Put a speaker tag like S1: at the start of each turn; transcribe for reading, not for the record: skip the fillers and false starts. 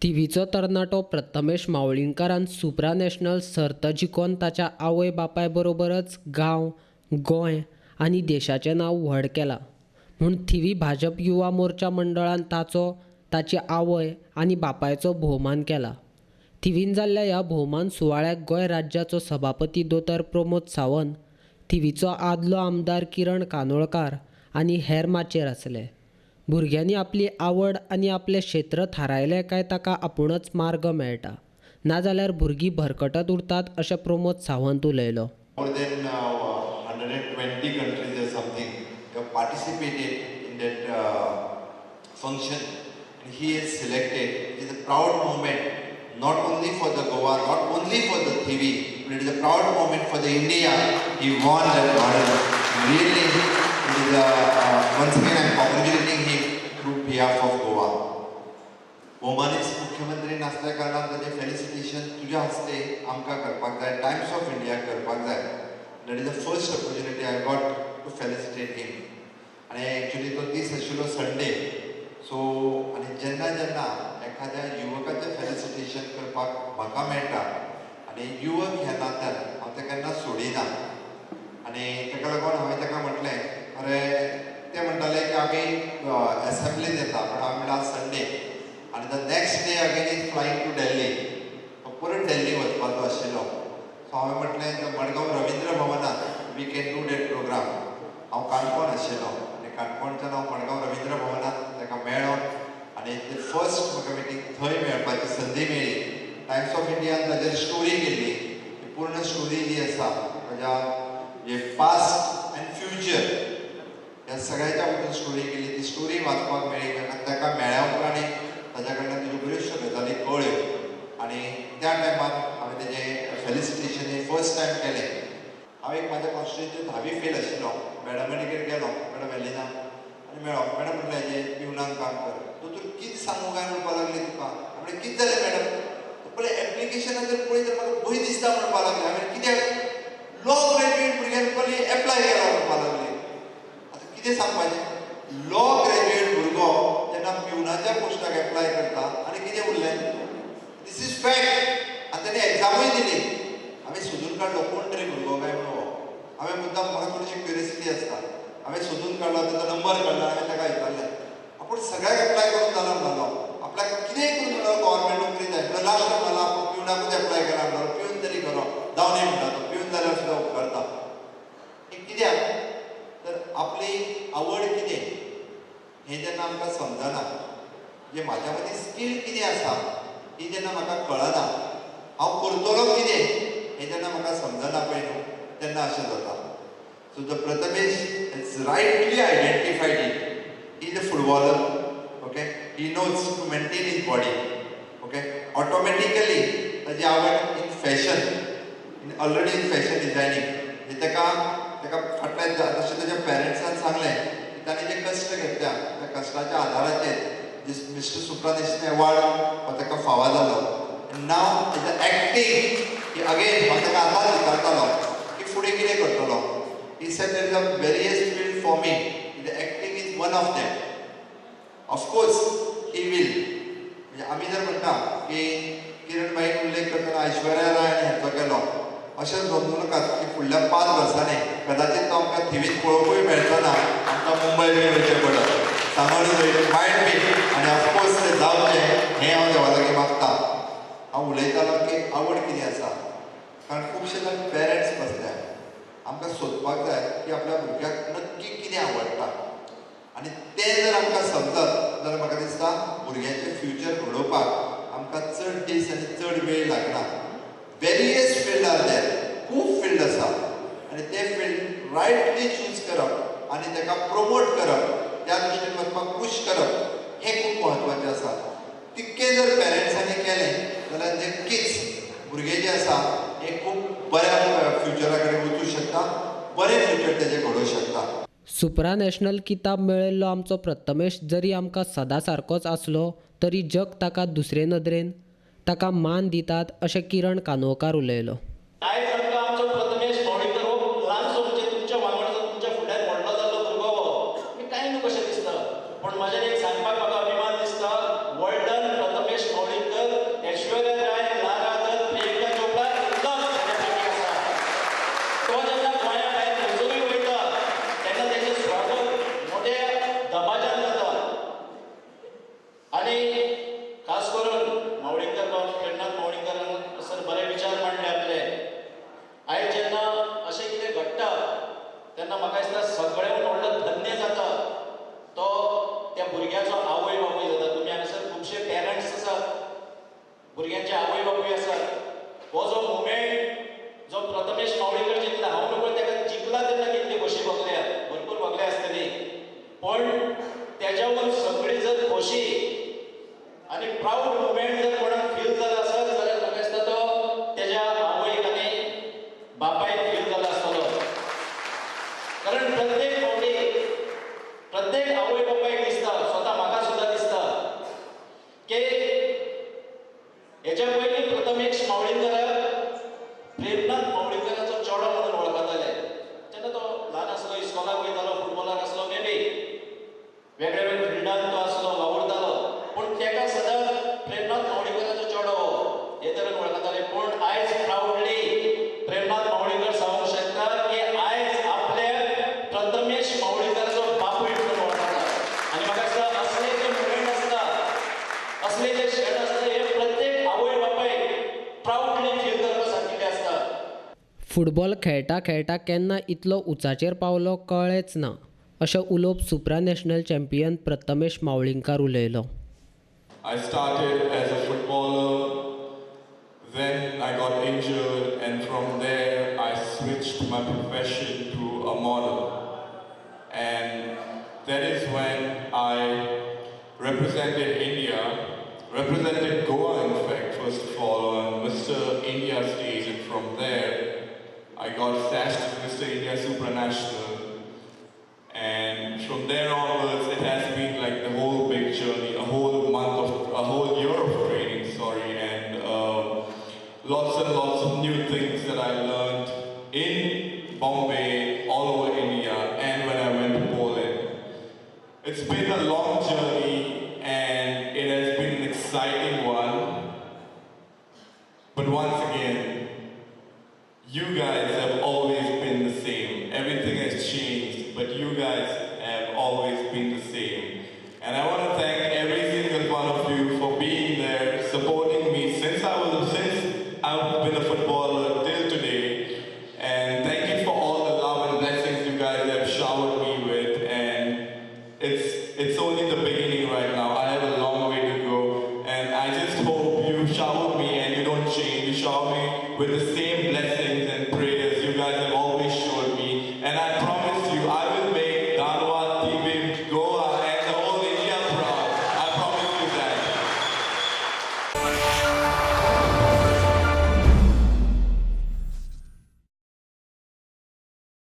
S1: थिवीचो तरणाटो प्रथमेश मावळींकारान सुप्रा नॅशनल सर्त जिखोन ताच्या आवय बापाय बरोबरच गांव, गोंय आनी देशाचें नांव व्हड केलां म्हूण थिवी भाजप युवा मोर्चा मंडळान ताचो, ताची आवय आनी बापायचो भोवमान केला. थिवीन जाल्ल्या ह्या भोवमान सुवाळ्याक गोंय राज्याचो सभापती दोतोर प्रमोद सावंत, थिवीचो आदलो आमदार किरण कानोळकार आनी हेर माचयेर आसले. भुरग्यांनी आपली आवड आनी आपलें क्षेत्र थारायलें काय ताका आपूणच मार्ग मेळटा, नाजाल्यार भुरगीं भरकटत उरतात अशें प्रमोद सावंत उलयलो.
S2: More than 120 countries or something have participated in that function, and he is selected. It is a proud moment not only for the Goa, not only for the Thivi, but it is a proud moment for the India. He won that medal. Really, it is a, once again I am congratulating him through behalf of Goa. भोवमानेस्त मुख्यमंत्री नासल्या कारणान ताचें felicitation तुज्या हस्ते आमकां करपाक जाय, टायम्स ऑफ इंडियाक करपाक जाय. That is the first opportunity I got to felicitate him. आनी एक्चुली तो दीस आशिल्लो संडे. सो आनी जेन्ना जेन्ना एखाद्या युवकाचें फेलिसिटेशन करपाक म्हाका मेळटा आनी युवक ह्या नात्यान हांव ताका केन्ना सोडिना, आनी ताका लागून हांवें ताका म्हटलें, अरे ते म्हणटाले की आमी एसेंब्लीन येता, पण हांवें म्हणलें आज संडे आनी the next day again is flying to Delhi, परत दिल्ली वचपाचो आशिल्लो. सो हांवें म्हटलें मडगांव रविंद्र भवनांत we can do that programme. हांव काणकोण आशिल्लो आनी काणकोणच्यान हांव मडगांव रविंद्र भवनांत ताका मेळ्ळो आनी ते फर्स्ट म्हाका मिटींग थंय मेळपाची संदी मेळ्ळी. टायम्स ऑफ इंडियान ताजेर स्टोरी केल्ली, पूर्ण स्टोरी जी आसा ताज्या जे पास्ट अँड फ्युचर ह्या सगळ्याच्या बद्दल स्टोरी केली. ती स्टोरी वाचपाक मेळ्ळी कारण ताका मेळ्ळ्या उपरांत आनी ताज्या कडल्यान ताज्यो बऱ्योचश्यो गजाली कळ्ळ्यो आनी त्या टायमार हांवें तेजें फेलिसिटेशन हें फर्स्ट टायम केलें. हांव एक म्हाज्या कॉन्स्टिट्युएन्सी धावी फेल आशिल्लो, मॅडमागेर गेलो, मॅडम एलिना, आनी मेळ्ळो. मॅडम म्हणलें हेजें पिवनान काम कर. दोतोर कितें सांगू काय म्हणपाक लागली तुका. म्हणलें कितें जालें मॅडम? पळय एप्लिकेशनां जर पळयत जाल्यार म्हाका भंय दिसता म्हणपाक लागली. हांवें कित्याक? लॉ ग्रॅज्युएट भुरग्यान पळय एप्लाय केला म्हणपाक लागली. आतां कितें सांगपाचें? लॉ ग्रॅज्युएट भुरगो जेन्ना पिवनाच्या पोस्टाक एप्लाय करता आनी कितें उरलें? This is fact. आनी ताणें एग्जामूय दिली. हांवें सोदून काडलो कोण तरी भुरगो काय म्हणून. हांवें मुद्दाम, म्हाका थोडीशी क्युरियोसिटी आसता, हांवें सोदून काडलो, ताचो नंबर काडलो, हांवें ताका विचारलें आपूण सगळ्याक एप्लाय करून जाला म्हणलो, आपल्याक कितेंय करून म्हणलो गव्हर्मेंट नोकरी जाय म्हणल्यार लास्ट म्हणलो आपूण पिवनाकूच एप्लाय केला म्हणलो, पिवन तरी खरो जावं न्ही म्हणटा तो, पिवन जाल्यार सुद्दां उपकारता. हें कित्याक तर आपली आवड कितें हें जेन्ना आमकां समजना, जे म्हाज्या मदीं स्कील कितें आसा ही जेन्ना म्हाका कळना, हांव करतलो कितें हें जेन्ना म्हाका समजना पळय न्हू, तेन्ना अशें जाता. So the Prathamesh has rightly identified it. He is a footballer, okay, he knows to maintain his body, okay, automatically ताजी आवड in fashion, in already in fashion designing. म्हणजे ताका ताका फाटल्यान तशें ताच्या पेरंट्सान सांगलें की ताणें जे कश्ट घेतल्या त्या कश्टाच्या आदाराचेर मिस्टर सुप्रा नॅशनल अवॉर्ड हो ताका फावो जालो. नाव is acting की अगेन हांव ताका आतांच विचारतालो की फुडें कितें करतलो. He said there is a various field for me. The acting is one of them. Of course, he will. म्हणजे आमी जर म्हणटा की किरण भाईन उल्लेख करतना ऐश्वर्या राय आनी हांचो केलो, अशें समजूं नाकात की फुडल्या 5 वर्सांनी कदाचित तो आमकां थिवींत पळोवंकूय मेळचो ना, आमकां मुंबय बी वयचें पडत, सांगून मायट बी. आनी ऑफकोर्स तें जावचें हें हांव देवा लागीं मागता. हांव उलयतालो की आवड कितें आसा, कारण खुबशे जाण पेरंट्स बसल्या, आमकां सोदपाक जाय की आपल्या भुरग्याक नक्की कितें आवडटा आनी तें जर आमकां समजत जाल्यार म्हाका दिसता भुरग्यांचें फ्युचर घडोवपाक आमकां चड दीस आनी चड वेळ लागना. वेरियस फिल्ड are there, खूब फिल्ड आसा आनी ते फिल्ड रायटली चूज करप आनी ताका प्रमोट करप, त्या दृश्टीन वचपाक पूश करप हें खूब म्हत्वाचें आसा. तितकें जर पेरंट्सांनी केलें जाल्यार नक्कीच भुरगें जें आसा हें खूब बऱ्या फ्युचरा कडेन वचूं शकता, बरें फ्युचर तेजें घडोवंक शकता.
S1: सुप्रा नॅशनल किताब मेळिल्लो आमचो प्रथमेश जरी आमकां सदां सारकोच आसलो तरी जग ताका दुसरे नदरेन ताका मान दितात अशें किरण कानोळकार उलयलो.
S3: आयज आमकां आमचो प्रथमेश मावळीकर हो ल्हानसो म्हणजे तुमच्या वांगडचो, तुमच्या फुड्यान व्हडलो जाल्लो भुरगो हो, मी कांय न्हू कशें दिसता, पूण म्हाज्यान एक सांगपाक म्हाका अभिमान दिसता, वेल डन प्रथमेश मावळीकर. पण त्याच्यावर सगळी जर खोशी आणि प्राऊड मुवमेंट जर कोणाक फील जाला आसत जाल्यार म्हाका दिसता तो तेज्या आवयक आनी बापायक फील जाला आसतलो. कारण प्रत्येक फावटी प्रत्येक आवय बापायक दिसता, स्वता म्हाका सुद्दां दिसता की हेच्या पयलीं प्रथमेश मावळींगकाराक प्रेमनाथ मावळींगकाराचो चेडो म्हणून वळखताले. जेन्ना तो ल्हान आसलो, इस्कॉलाक वयतालो, फुटबॉलाक आसलो, मे बी वेगळे वेगळे फिल्डान तो आसलो, वावुरतालो, पूण तेका सदांच प्रेमनाथ मावळींगकाराचो चेडो हे तरेन वळखताले. पूण आयज प्रावडली प्रेमनाथ मावळींगकर सांगूंक शकता की आयज आपल्या प्रथमेश मावळींगकाराचो बापूय म्हणून वळखता. आनी म्हाका दिसता असले जे मुवमेंट आसता, असले जे क्षण आसता, हे प्रत्येक आवय बापायक प्रावडली फील करपा सारकिल्ले आसता.
S1: फुटबॉल खेळटा खेळटा केन्ना इतलो उंचाचेर पावलो कळ्ळेंच ना, अशें उलोवप सुप्रा नॅशनल चॅम्पियन प्रथमेश मावळींगकार उलयलो.
S4: I started as a footballer, then I got injured, and from there I switched my profession to a model. And that is when I represented India, represented Goa in fact, first of all on Mr. India stage, and from there I got sashed to Mr. India Supranational. And from there onwards, it has been like the whole big journey, a whole month of, a whole year of training, sorry, and lots and lots of new things that I learned in Bombay, all over India, and when I went to Poland. It's been a long journey, and it has been an exciting one. But once again, you guys have always been the same. Everything has changed, but you guys have always been the same. And I want to thank every single one of you for being there, supporting me since I've been a footballer till today. And thank you for all the love and blessings you guys have showered me with. And it's only the beginning right now. I have a long way to go. And I just hope you shower me and you don't change. You shower me with the same